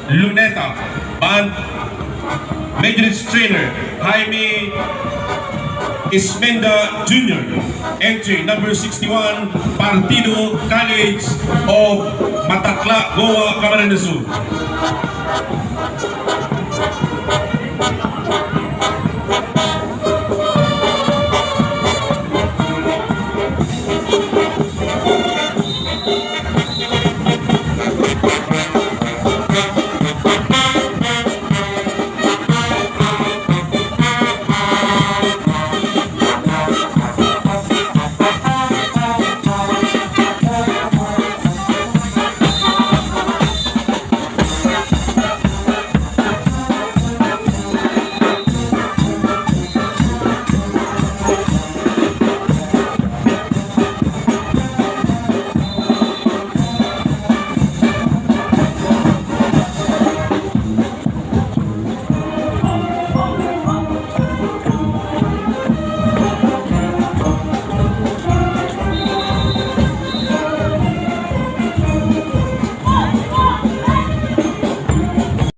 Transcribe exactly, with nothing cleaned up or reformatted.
Luneta, band. Majoritz trainer, Jaime Ismenda Junior. Entry number sixty-one, Partido College of Matakla, Goa, Camarines Sur.